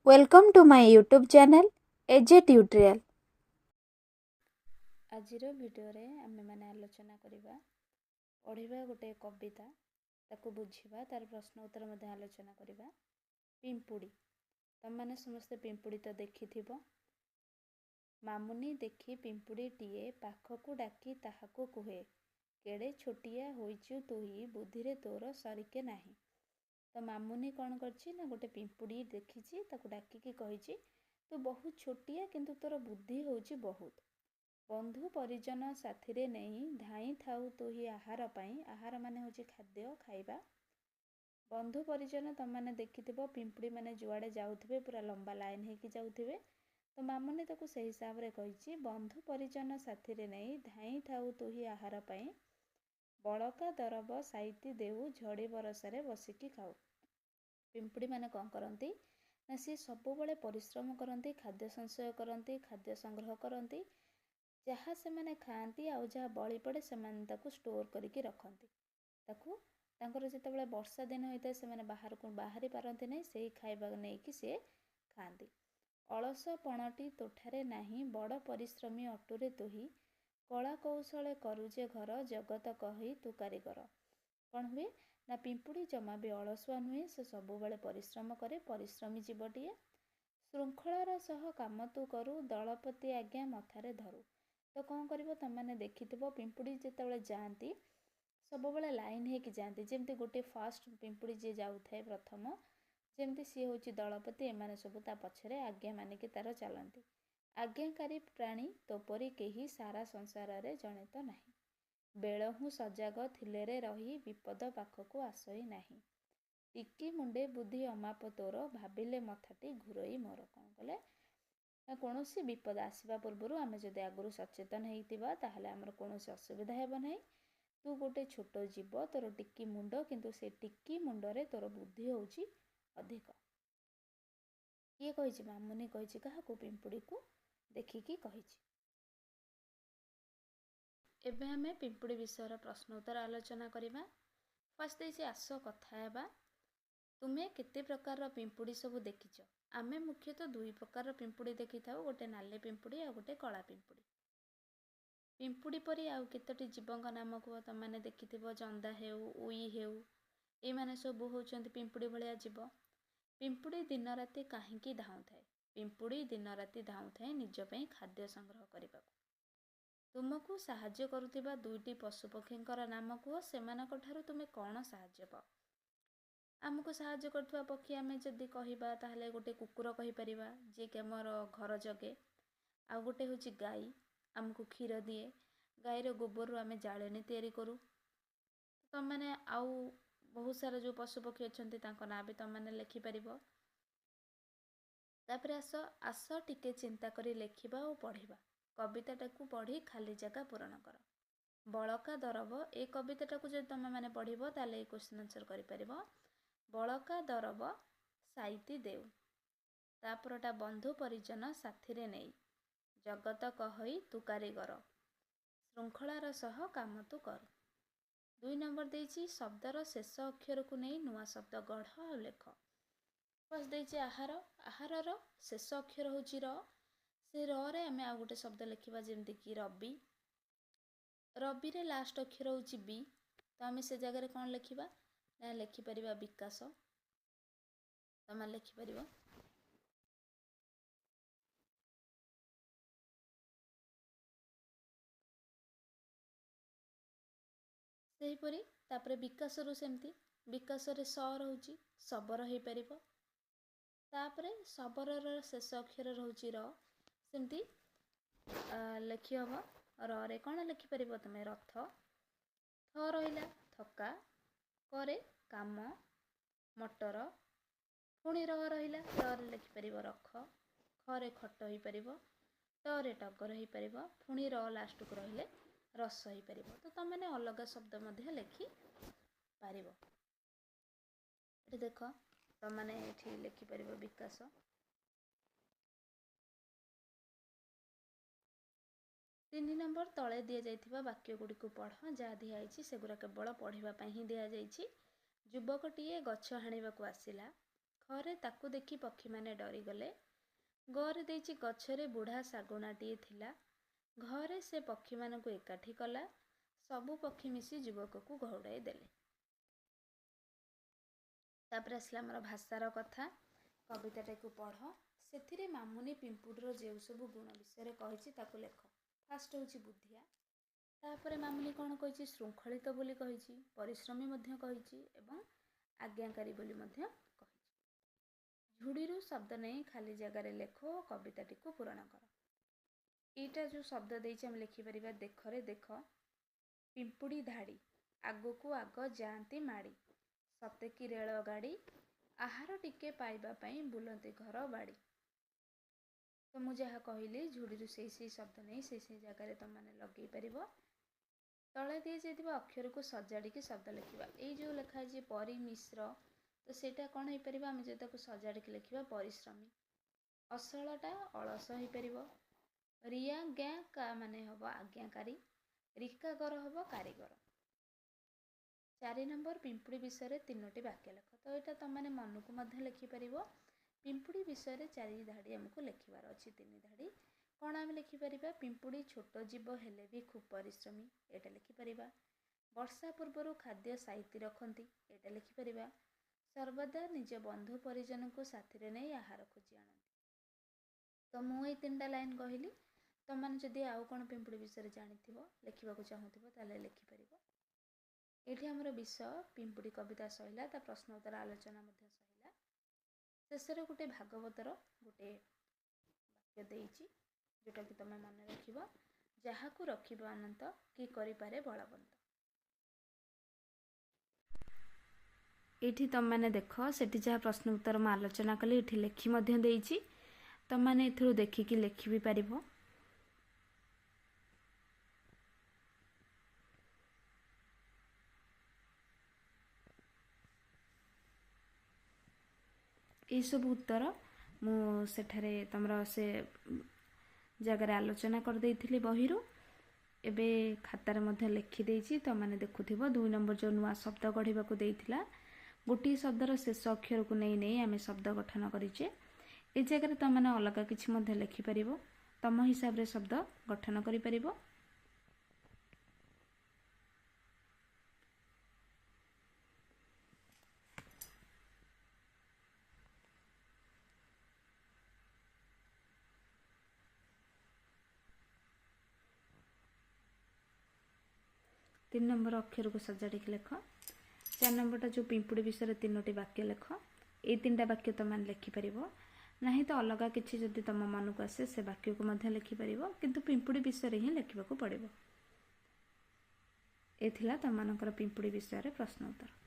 Welcome to my YouTube channel AJ Tutorial. ଆଜିର ଭିଡ଼ିଓରେ ଆମେମାନେ ଆଲୋଚନା କରିବା, ପଢ଼ିବା ଗୋଟେ କବିତା, ତାକୁ ବୁଝିବା, ତାର ପ୍ରଶ୍ନ ଉତ୍ତର ମଧ୍ୟ ଆଲୋଚନା କରିବା। ପିମ୍ପୁଡ଼ି। ତମେମାନେ ସମସ୍ତେ ପିମ୍ପୁଡ଼ି ତ ଦେଖିଥିବ। ମାମୁନି ଦେଖି ପିମ୍ପୁଡ଼ିଟିଏ ପାଖକୁ ଡାକି ତାହାକୁ କୁହେ, କେଡ଼େ ଛୋଟିଆ ହୋଇଛୁ ତୁହି, ବୁଦ୍ଧିରେ ତୋର ସରିକେ ନାହିଁ। ତ ମାମୁନି କ'ଣ କରିଛି ନା ଗୋଟେ ପିମ୍ପୁଡ଼ି ଦେଖିଛି, ତାକୁ ଡାକିକି କହିଛି, ତୁ ବହୁତ ଛୋଟିଆ କିନ୍ତୁ ତୋର ବୁଦ୍ଧି ହେଉଛି ବହୁତ। ବନ୍ଧୁ ପରିଜନ ସାଥିରେ ନେଇ ଧାଇଁ ଥାଉ ତୁହି ଆହାର ପାଇଁ। ଆହାର ମାନେ ହେଉଛି ଖାଦ୍ୟ, ଖାଇବା। ବନ୍ଧୁ ପରିଜନ, ତମମାନେ ଦେଖିଥିବ ପିମ୍ପୁଡ଼ିମାନେ ଯୁଆଡ଼େ ଯାଉଥିବେ ପୁରା ଲମ୍ବା ଲାଇନ୍ ହେଇକି ଯାଉଥିବେ। ତ ମାମୁନି ତାକୁ ସେଇ ହିସାବରେ କହିଛି, ବନ୍ଧୁ ପରିଜନ ସାଥିରେ ନେଇ ଧାଇଁ ଥାଉ ତୁହି ଆହାର ପାଇଁ, ବଳକା ଦରବ ସାଇତି ଦେଉ, ଝଡ଼ି ବରସାରେ ବସିକି ଖାଉ। ପିମ୍ପୁଡ଼ିମାନେ କ'ଣ କରନ୍ତି ନା ସିଏ ସବୁବେଳେ ପରିଶ୍ରମ କରନ୍ତି, ଖାଦ୍ୟ ସଞ୍ଚୟ କରନ୍ତି, ଖାଦ୍ୟ ସଂଗ୍ରହ କରନ୍ତି। ଯାହା ସେମାନେ ଖାଆନ୍ତି ଆଉ ଯାହା ବଳି ପଡ଼େ ସେମାନେ ତାକୁ ଷ୍ଟୋର୍ କରିକି ରଖନ୍ତି। ତାକୁ ତାଙ୍କର ଯେତେବେଳେ ବର୍ଷା ଦିନ ହୋଇଥାଏ ସେମାନେ ବାହାରକୁ ବାହାରି ପାରନ୍ତି ନାହିଁ, ସେଇ ଖାଇବା ନେଇକି ସିଏ ଖାଆନ୍ତି। ଅଳସ ପଣଟି ତୋଠାରେ ନାହିଁ, ବଡ଼ ପରିଶ୍ରମୀ ଅଟୁରେ ତୁହି, କଳା କୌଶଳେ କରୁ ଯେ ଘର, ଜଗତ କହି ତୁ କାରିଗର। କ'ଣ ହୁଏ ନା ପିମ୍ପୁଡ଼ି ଜମା ବି ଅଳସୁଆ ନୁହେଁ, ସେ ସବୁବେଳେ ପରିଶ୍ରମ କରେ, ପରିଶ୍ରମୀ ଜୀବଟିଏ। ଶୃଙ୍ଖଳାର ସହ କାମ ତୁ କରୁ, ଦଳପତି ଆଜ୍ଞା ମଥାରେ ଧରୁ। ତ କ'ଣ କରିବ, ତମମାନେ ଦେଖିଥିବ ପିମ୍ପୁଡ଼ି ଯେତେବେଳେ ଯାଆନ୍ତି ସବୁବେଳେ ଲାଇନ୍ ହେଇକି ଯାଆନ୍ତି। ଯେମିତି ଗୋଟେ ଫାଷ୍ଟ ପିମ୍ପୁଡ଼ି ଯିଏ ଯାଉଥାଏ ପ୍ରଥମ, ଯେମିତି ସିଏ ହେଉଛି ଦଳପତି, ଏମାନେ ସବୁ ତା ପଛରେ ଆଜ୍ଞା ମାନିକି ତାର ଚାଲନ୍ତି। ଆଜ୍ଞାକାରୀ ପ୍ରାଣୀ ତୋପରି କେହି ସାରା ସଂସାରରେ ଜଣେ ତ ନାହିଁ। ବେଳହୁଁ ସଜାଗ ଥିଲେରେ ରହି ବିପଦ ପାଖକୁ ଆସଇ ନାହିଁ। ଟିକି ମୁଣ୍ଡେ ବୁଦ୍ଧି ଅମାପ ତୋର, ଭାବିଲେ ମଥାଟି ଘୁରଇ ମୋର। କ'ଣ କଲେ ନା କୌଣସି ବିପଦ ଆସିବା ପୂର୍ବରୁ ଆମେ ଯଦି ଆଗରୁ ସଚେତନ ହେଇଥିବା ତାହେଲେ ଆମର କୌଣସି ଅସୁବିଧା ହେବ ନାହିଁ। ତୁ ଗୋଟେ ଛୋଟ ଜୀବ, ତୋର ଟିକି ମୁଣ୍ଡ, କିନ୍ତୁ ସେ ଟିକି ମୁଣ୍ଡରେ ତୋର ବୁଦ୍ଧି ହେଉଛି ଅଧିକ। କିଏ କହିଛି? ମାମୁନି କହିଛି। କାହାକୁ? ପିମ୍ପୁଡ଼ିକୁ ଦେଖିକି କହିଛି। ଏବେ ଆମେ ପିମ୍ପୁଡ଼ି ବିଷୟର ପ୍ରଶ୍ନ ଉତ୍ତର ଆଲୋଚନା କରିବା। ଫାର୍ଷ୍ଟ ଦେଇଛି, ଆସ କଥା ହେବା। ତୁମେ କେତେ ପ୍ରକାରର ପିମ୍ପୁଡ଼ି ସବୁ ଦେଖିଛ? ଆମେ ମୁଖ୍ୟତଃ ଦୁଇ ପ୍ରକାରର ପିମ୍ପୁଡ଼ି ଦେଖିଥାଉ, ଗୋଟେ ନାଲି ପିମ୍ପୁଡ଼ି ଆଉ ଗୋଟେ କଳା ପିମ୍ପୁଡ଼ି। ପିମ୍ପୁଡ଼ି ପରି ଆଉ କେତୋଟି ଜୀବଙ୍କ ନାମ କୁହ। ତୁମେମାନେ ଦେଖିଥିବ ଜନ୍ଦା ହେଉ, ଉଇ ହେଉ, ଏଇମାନେ ସବୁ ହେଉଛନ୍ତି ପିମ୍ପୁଡ଼ି ଭଳିଆ ଜୀବ। ପିମ୍ପୁଡ଼ି ଦିନ ରାତି କାହିଁକି ଧାଉଁଥାଏ? ପିମ୍ପୁଡ଼ି ଦିନ ରାତି ଧାଉଁଥାଏ ନିଜ ପାଇଁ ଖାଦ୍ୟ ସଂଗ୍ରହ କରିବାକୁ। ତୁମକୁ ସାହାଯ୍ୟ କରୁଥିବା ଦୁଇଟି ପଶୁପକ୍ଷୀଙ୍କର ନାମ କୁହ, ସେମାନଙ୍କ ଠାରୁ ତୁମେ କ'ଣ ସାହାଯ୍ୟ ପାଅ? ଆମକୁ ସାହାଯ୍ୟ କରୁଥିବା ପକ୍ଷୀ ଆମେ ଯଦି କହିବା ତାହେଲେ ଗୋଟେ କୁକୁର କହିପାରିବା, ଯିଏକି ଆମର ଘର ଜଗେ। ଆଉ ଗୋଟେ ହେଉଛି ଗାଈ, ଆମକୁ କ୍ଷୀର ଦିଏ। ଗାଈର ଗୋବରରୁ ଆମେ ଜାଳେଣୀ ତିଆରି କରୁ। ତମେମାନେ ଆଉ ବହୁତ ସାରା ଯେଉଁ ପଶୁପକ୍ଷୀ ଅଛନ୍ତି ତାଙ୍କ ନାଁ ବି ତମେମାନେ ଲେଖିପାରିବ। ତାପରେ ଆସ ଟିକେ ଚିନ୍ତା କରି ଲେଖିବା ଓ ପଢ଼ିବା। କବିତାଟାକୁ ପଢ଼ି ଖାଲି ଜାଗା ପୂରଣ କର। ବଳକା ଦରବ, ଏ କବିତାଟାକୁ ଯଦି ତମେମାନେ ପଢ଼ିବ ତାହେଲେ ଏଇ କ୍ୱେଶ୍ଚନ୍ ଆନ୍ସର୍ କରିପାରିବ। ବଳକା ଦରବ ସାଇତି ଦେଉ। ତାପରଟା ବନ୍ଧୁ ପରିଜନ ସାଥିରେ ନେଇ, ଜଗତ କହଇ ତୁ କାରିଗର, ଶୃଙ୍ଖଳାର ସହ କାମ ତୁ କରୁ। 2 ନମ୍ବର ଦେଇଛି, ଶବ୍ଦର ଶେଷ ଅକ୍ଷରକୁ ନେଇ ନୂଆ ଶବ୍ଦ ଗଢ଼ ଆଉ ଲେଖ। ଫାର୍ଷ୍ଟ ଦେଇଛି ଆହାର। ଆହାରର ଶେଷ ଅକ୍ଷର ହେଉଛି ର। ସେ ରରେ ଆମେ ଆଉ ଗୋଟେ ଶବ୍ଦ ଲେଖିବା, ଯେମିତିକି ରବି। ରବିରେ ଲାଷ୍ଟ ଅକ୍ଷର ହେଉଛି ବି, ତ ଆମେ ସେ ଜାଗାରେ କ'ଣ ଲେଖିବା ନା ଲେଖିପାରିବା ବିକାଶ। ତମେ ଲେଖିପାରିବ। ସେହିପରି ତାପରେ ବିକାଶରୁ ସେମିତି ବିକାଶରେ ସ ରହୁଛି, ଶବର ହେଇପାରିବ। ତାପରେ ଶବରର ଶେଷ ଅକ୍ଷର ରହୁଛି ର, ସେମିତି ଲେଖି ହେବ। ରରେ କ'ଣ ଲେଖିପାରିବ ତୁମେ? ରଥ। ଥ ରହିଲା ଥକା, କରେ କାମ, ମଟର। ପୁଣି ର ରହିଲା, ରରେ ଲେଖିପାରିବ ରଖ। ଖରେ ଖଟ ହେଇପାରିବ, ତରେ ଟଗର ହେଇପାରିବ। ପୁଣି ର ଲାଷ୍ଟକୁ ରହିଲେ ରସ ହେଇପାରିବ। ତ ତମେମାନେ ଅଲଗା ଶବ୍ଦ ମଧ୍ୟ ଲେଖିପାରିବ। ଏଠି ଦେଖ, ତମେମାନେ ଏଠି ଲେଖିପାରିବ ବିକାଶ। 3 ନମ୍ବର, ତଳେ ଦିଆଯାଇଥିବା ବାକ୍ୟ ଗୁଡ଼ିକୁ ପଢ଼। ଯାହା ଦିଆହେଇଛି ସେଗୁଡ଼ା କେବଳ ପଢ଼ିବା ପାଇଁ ହିଁ ଦିଆଯାଇଛି। ଯୁବକଟିଏ ଗଛ ହାଣିବାକୁ ଆସିଲା। ଖରେ ତାକୁ ଦେଖି ପକ୍ଷୀମାନେ ଡରିଗଲେ। ଗରେ ଦେଇଛି ଗଛରେ ବୁଢ଼ା ଶାଗୁଣାଟିଏ ଥିଲା। ଘରେ ସେ ପକ୍ଷୀମାନଙ୍କୁ ଏକାଠି କଲା। ସବୁ ପକ୍ଷୀ ମିଶି ଯୁବକକୁ ଘଉଡ଼ାଇ ଦେଲେ। ତାପରେ ଆସିଲା ଆମର ଭାଷାର କଥା। କବିତାଟାକୁ ପଢ଼, ସେଥିରେ ମାମୁନି ପିମ୍ପୁଡ଼ିର ଯେଉଁ ସବୁ ଗୁଣ ବିଷୟରେ କହିଛି ତାକୁ ଲେଖ। ଫାଷ୍ଟ ହେଉଛି ବୁଦ୍ଧିଆ। ତାପରେ ମାମୁନି କ'ଣ କହିଛି? ଶୃଙ୍ଖଳିତ ବୋଲି କହିଛି, ପରିଶ୍ରମୀ ମଧ୍ୟ କହିଛି ଏବଂ ଆଜ୍ଞାକାରୀ ବୋଲି ମଧ୍ୟ କହିଛି। ଝୁଡ଼ିରୁ ଶବ୍ଦ ନେଇ ଖାଲି ଜାଗାରେ ଲେଖ ଓ କବିତାଟିକୁ ପୂରଣ କର। ଏଇଟା ଯେଉଁ ଶବ୍ଦ ଦେଇଛି ଆମେ ଲେଖିପାରିବା ଦେଖରେ ଦେଖ, ପିମ୍ପୁଡ଼ି ଧାଡ଼ି, ଆଗକୁ ଆଗ ଯାଆନ୍ତି ମାଡ଼ି, ସତେ କି ରେଳଗାଡ଼ି, ଆହାର ଟିକେ ପାଇବା ପାଇଁ ବୁଲନ୍ତି ଘର ବାଡ଼ି। ତ ମୁଁ ଯାହା କହିଲି ଝୁଡ଼ିରୁ ସେଇ ସେଇ ଶବ୍ଦ ନେଇ ସେଇ ସେଇ ଜାଗାରେ ତୁମମାନେ ଲଗେଇ ପାରିବ। ତଳେ ଦିଆଯାଇଥିବା ଅକ୍ଷରକୁ ସଜାଡ଼ିକି ଶବ୍ଦ ଲେଖିବା। ଏଇ ଯେଉଁ ଲେଖା ହେଇଛି ପରିମିଶ୍ର, ତ ସେଇଟା କ'ଣ ହେଇପାରିବ? ଆମେ ଯଦି ତାକୁ ସଜାଡ଼ିକି ଲେଖିବା ପରିଶ୍ରମୀ। ଅସଳଟା ଅଳସ ହେଇପାରିବ। ରିଆ ଜ୍ଞା କା ମାନେ ହେବ ଆଜ୍ଞାକାରୀ। ରିକାଗର ହେବ କାରିଗର। 4 ନମ୍ବର, ପିମ୍ପୁଡ଼ି ବିଷୟରେ 3ଟି ବାକ୍ୟ ଲେଖ। ତ ଏଇଟା ତୁମମାନେ ମନକୁ ମଧ୍ୟ ଲେଖିପାରିବ। ପିମ୍ପୁଡ଼ି ବିଷୟରେ 4 ଧାଡ଼ି ଆମକୁ ଲେଖିବାର ଅଛି, 3 ଧାଡ଼ି। କ'ଣ ଆମେ ଲେଖିପାରିବା? ପିମ୍ପୁଡ଼ି ଛୋଟ ଜୀବ ହେଲେ ବି ଖୁବ୍ ପରିଶ୍ରମୀ, ଏଇଟା ଲେଖିପାରିବା। ବର୍ଷା ପୂର୍ବରୁ ଖାଦ୍ୟ ସାଇତି ରଖନ୍ତି, ଏଇଟା ଲେଖିପାରିବା। ସର୍ବଦା ନିଜ ବନ୍ଧୁ ପରିଜନଙ୍କୁ ସାଥିରେ ନେଇ ଆହାର ଖୋଜି ଆଣନ୍ତି। ତ ମୁଁ ଏଇ 3ଟା ଲାଇନ୍ କହିଲି। ତୁମମାନେ ଯଦି ଆଉ କ'ଣ ପିମ୍ପୁଡ଼ି ବିଷୟରେ ଜାଣିଥିବ, ଲେଖିବାକୁ ଚାହୁଁଥିବ, ତାହେଲେ ଲେଖିପାରିବ। ଏଇଠି ଆମର ବିଷୟ ପିମ୍ପୁଡ଼ି କବିତା ସରିଲା, ତା ପ୍ରଶ୍ନ ଉତ୍ତର ଆଲୋଚନା ମଧ୍ୟ ସରିଲା। ଶେଷରେ ଗୋଟେ ଭାଗବତର ଗୋଟେ ବାକ୍ୟ ଦେଇଛି, ଯେଉଁଟାକି ତୁମେ ମନେ ରଖିବ, ଯାହାକୁ ରଖିବ ଅନନ୍ତ କି କରିପାରେ ବଳବନ୍ତ। ଏଇଠି ତୁମମାନେ ଦେଖ, ସେଠି ଯାହା ପ୍ରଶ୍ନ ଉତ୍ତର ମୁଁ ଆଲୋଚନା କଲି ଏଠି ଲେଖି ମଧ୍ୟ ଦେଇଛି। ତୁମମାନେ ଏଥିରୁ ଦେଖିକି ଲେଖି ବି ପାରିବ। ଏଇସବୁ ଉତ୍ତର ମୁଁ ସେଠାରେ ତୁମର ସେ ଜାଗାରେ ଆଲୋଚନା କରିଦେଇଥିଲି ବହିରୁ, ଏବେ ଖାତାରେ ମଧ୍ୟ ଲେଖିଦେଇଛି, ତୁମମାନେ ଦେଖୁଥିବ। 2 ନମ୍ବର ଯେଉଁ ନୂଆ ଶବ୍ଦ ଗଢ଼ିବାକୁ ଦେଇଥିଲା, ଗୋଟିଏ ଶବ୍ଦର ଶେଷ ଅକ୍ଷରକୁ ନେଇ ନେଇ ଆମେ ଶବ୍ଦ ଗଠନ କରିଛେ। ଏ ଜାଗାରେ ତୁମମାନେ ଅଲଗା କିଛି ମଧ୍ୟ ଲେଖିପାରିବ, ତୁମ ହିସାବରେ ଶବ୍ଦ ଗଠନ କରିପାରିବ। 3 ନମ୍ବର ଅକ୍ଷରକୁ ସଜାଡ଼ିକି ଲେଖ। 4 ନମ୍ବରଟା ଯେଉଁ ପିମ୍ପୁଡ଼ି ବିଷୟରେ 3ଟି ବାକ୍ୟ ଲେଖ। ଏଇ 3ଟା ବାକ୍ୟ ତୁମମାନେ ଲେଖିପାରିବ, ନାହିଁ ତ ଅଲଗା କିଛି ଯଦି ତୁମ ମନକୁ ଆସେ ସେ ବାକ୍ୟକୁ ମଧ୍ୟ ଲେଖିପାରିବ, କିନ୍ତୁ ପିମ୍ପୁଡ଼ି ବିଷୟରେ ହିଁ ଲେଖିବାକୁ ପଡ଼ିବ। ଏ ଥିଲା ତୁମମାନଙ୍କର ପିମ୍ପୁଡ଼ି ବିଷୟରେ ପ୍ରଶ୍ନ ଉତ୍ତର।